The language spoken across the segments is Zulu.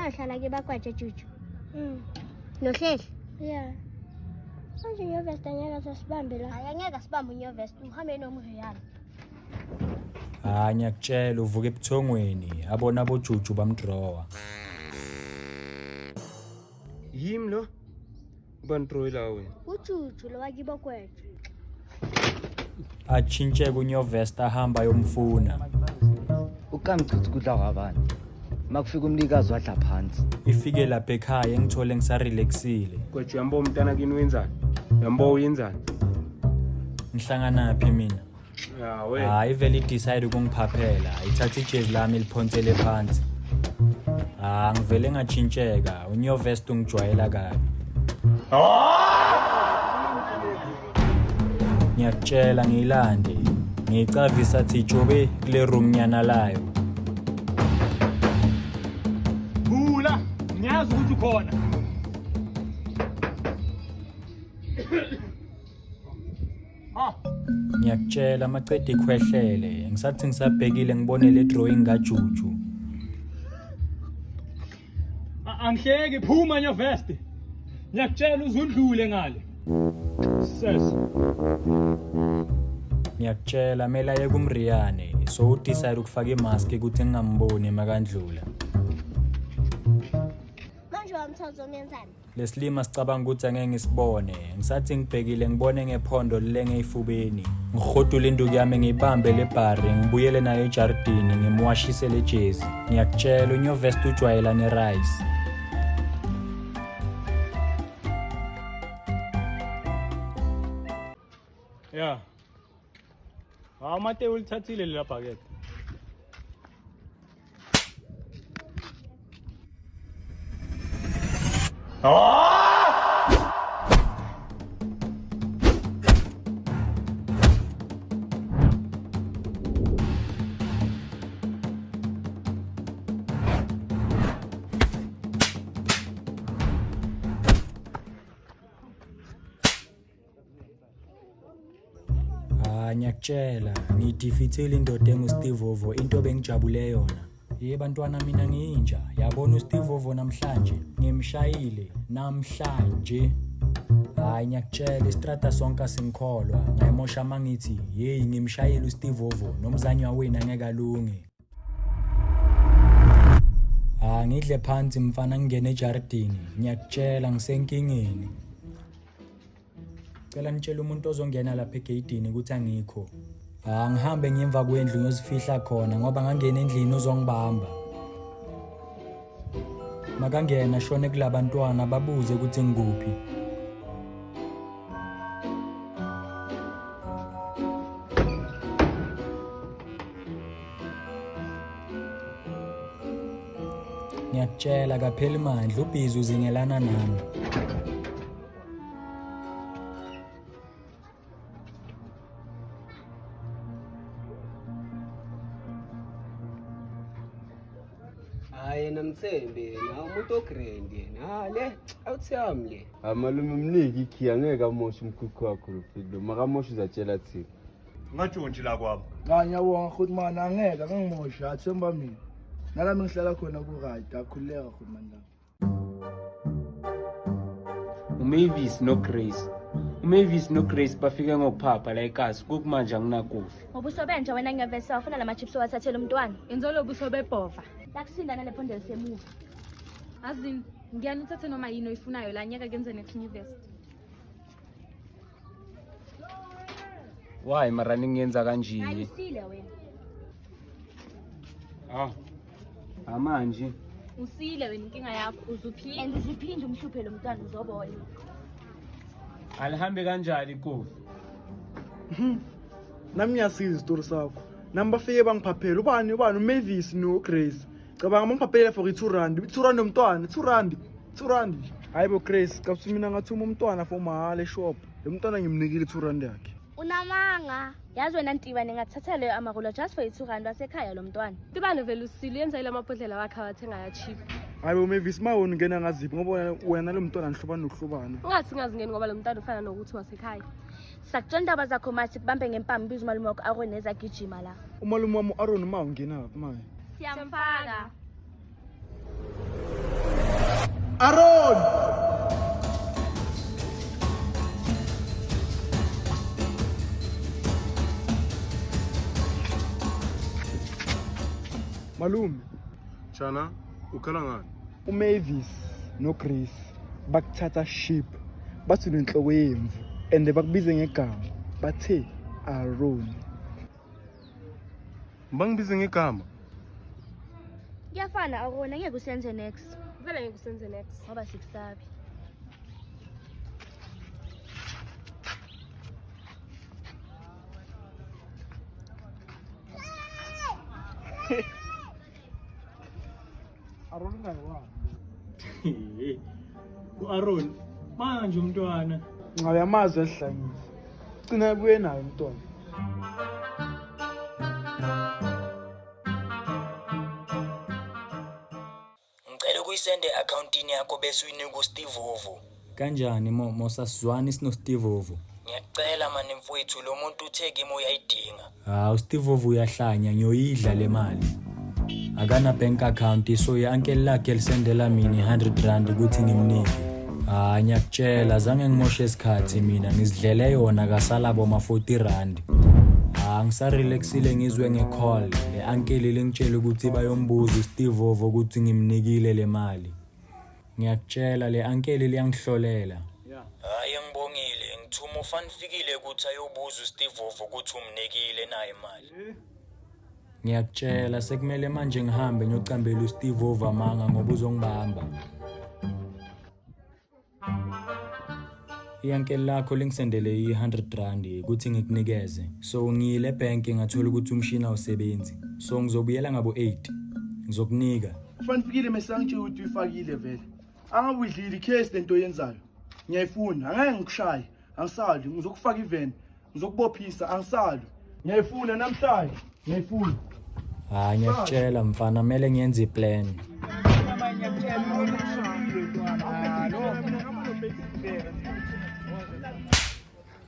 Bahlala ke bakwaje Juju. Nohlehla. Yeah. Manje unyovest angeke asasibambe la. Hayi angeke asibambe unyovest, uhambe nomriyana. Hayi ngiyakutshela uvuka ebuthongweni abona abojuju bamdrowa. Yimi lo? Ubani la wena? Ujuju lo wakibo kwethu. Atshintsheke unyovest ahamba ayomfuna. Ukamchitha ukudla kwabantu. Makufika umnikazi wadla phansi. Ifike lapha ekhaya engithole ngisarelaxile. Gweje uyambo umntana kini wenzani? Uyambo uyenzani? Ngihlanganaphi mina? Ya we. Hayi vele idecide ukungiphaphela, ithatha ijezi lami iliphonsele phansi. Ah ngivele ngatshintsheka, unyovest ungijwayela kabi. Ngiyakutshela ngiyilande. Ngiyicavisa athi jobe kule room nyana layo. Vula, ngiyazi ukuthi ukhona. Ha, Ngiyakutshela amacede ikhwehlele, ngisathi ngisabhekile ngibone le drawing kaJuju. Angihleki phuma nyovest. Ngiyakutshela uzundlule ngale. Ses. Ngiyakutshela mele aye kumriyane, so udecide ukufaka imask ukuthi ngingamboni makandlula. Manje wamthoza umenzani? Lesilima sicabanga ukuthi angeke ngisibone. Ngisathi ngibhekile ngibone ngephondo lilenge ey'fubeni. Ngirhudule induku yami ngiyibambe le bhari, ngibuyele nayo ejardini ngimwashise le jezi. Ngiyakutshela unyovest ujwayela ne-rice. Ya. Hawu Matewu ulithathile lela bhakede. Ah ngiyakutshela ngiyidefeatile indoda enguSteve Ovo into bengijabule yona. Ye bantwana mina ngiyinja yabona uSteve Ovo namhlanje ngimshayile namhlanje. Hayi ngiyakutshela istrata sonke asingikholwa ngayimosha mangithi hey ngimshayile uSteve Ovo nomzanywa wenu angeke alunge. Ah ngidle phansi mfana ngingene ejardini ngiyakutshela ngisenkingeni. Cela nitshele umuntu ozongena lapha egeyidini ukuthi angikho. Ah ngihambe ngemva kwendlu ngiyozifihla khona ngoba ngangena endlini uzongibamba. Makangena shone kulabantwana babuze ukuthi ngikuphi. Ngiyakutshela kapheli mandla ubhizi uzingelana nami. Hayi yena mthembe yena umuntu ogrand yena. Ha le awuthiyami le. Hayi malume mnike ikhiya angeke amoshe umkhukhu wakho lo filo. Makamoshe uzatshela thina. Ungatshontshi la kwami. Cha ngiyabonga Khutman angeke angangimosha athemba mina. Nalami ngihlala khona ku right akhululeka Khutman la. uMavis noGrace. uMavis noGrace bafike ngokuphapha la ekasi kukumanje anginakofi. Ngobuso benja wena ngiyavesa ufuna lama chips owathathela umntwana. Yenza lo buso bebhova. Lakusinda nale phonde lisemuva. Azini, ngiyani uthathe noma yini oyifunayo la nyaka kenze next university. Why mara ningenza kanje? Ayisile wena. Ah. Amanje. Usile wena inkinga yakho uzuphila. And uzuphinde umhluphe lo mntwana uzobona. Alihambe kanjani ikofi? Nami ngiyasiza isitori sakho. Nami bafike bangiphaphela ubani ubani uMavis noGrace. Cabanga bangiphaphela for i-2 rand. I-2 rand yomntwana, 2 rand. 2 rand. Hayi bo Grace, cabanga mina ngathuma umntwana for mahala eshop. Lo mntwana ngimnikile i-2 rand yakhe. Unamanga. Yazi wena Ntibane ngathatha leyo amarula just for i-2 rand wasekhaya lo mntwana. Ntibane vele usile yenza ile mabhodlela wakhe awathenga ya cheap. Hayi bo Mavis ma wena ungena ngaziphi ngoba wena lo mntwana nihlobana nokuhlobana. Ungathi ngazingeni ngoba lo mntwana ufana nokuthi wasekhaya. Sakutshela indaba zakho manje kubambe ngempama ubiza umalume wakho Aaron ezagijima la. Umalume wami u-Aaron ma ungena manje. Siyamfaka. Aaron! Malume. Chana, ukhala ngani? uMavis noGrace bakuthatha ship bathi unenhloko yemvu and bakubize ngegama bathe Aaron. Bangibize ngegama. Kuyafana Arona, ngeke usenze next. Vele ngeke usenze next. Ngoba sikusabi. Aaron ungayiwani. Ku-Aaron manje umntwana. Nxa uyamazi esihlangisa. Gcina ebuye naye umntwana. Ngicela ukuyisende e-akhawuntini yakho bese uyinika uSteve Ovo. Kanjani mo mosasizwani sino Steve Ovo? Ngiyacela mani mfowethu, lo muntu uthe kimi uyayidinga. Ha, uSteve Ovo uyahlanya, ngiyoyidla le mali. Akana bank account, so i-uncle lakhe lisendela mina i-100 rand ukuthi ngimnike. Ha, ngiyakutshela, zange ngimoshe isikhathi mina, ngizidlele yona kasala boma 40 rand. Ha, ngisarelaxile ngizwe nge-call. Le uncle lingitshela ukuthi bayombuza uSteve Ovo ukuthi ngimnikile le mali. Ngiyakutshela, le uncle liyangihlolela. Hayi, ngibongile, ngithuma uFanifikile ukuthi ayobuza uSteve Ovo ukuthi umnikile naye imali. Ngiyakutshela, sekumele manje ngihambe ngiyocambela uSteve Ovo amanga ngoba uzongibamba. I-uncle lakho lingisendele i-100 rand ukuthi ngikunikeze. So ngiyile ebhenki ngathola ukuthi umshini awusebenzi. So ngizobuyela ngabo 8. Ngizokunika. Fanifikile mesangitshela ukuthi uyifakile vele. Angabuyidlili case lento oyenzayo. Ngiyayifuna, angeke ngikushaye. Angisali, ngizokufaka iveni. Ngizokubophisa, angisali. Ngiyayifuna namhlanje. Ngiyayifuna. Hayi, ngiyakutshela mfana, kumele ngiyenze iplan.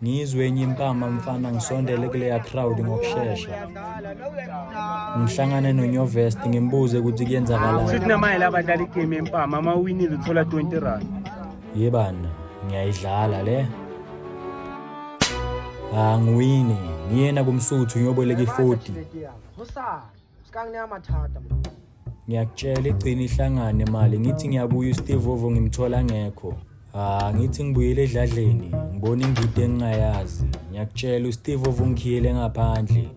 Ngizwe enye impama mfana, ngisondele kuleya crowd ngokushesha. Ngihlangane noNyovest ngimbuze ukuthi kuyenzakalani. Futhi namanye la badlala igame yempama, uma uwinile uthola 20 rand. Yebana, ngiyayidlala le. Angiwini, ngiyena kumsuthu ngiyoboleka i-40. Ngiyakutshela igcina ihlangane imali, ngithi ngiyabuya uSteve Ovo ngimthola ngekho. Ah, ngithi ngibuyele edladleni, ngibona ingidi engingayazi. Ngiyakutshela uSteve Ovo ungikhiyele ngaphandle.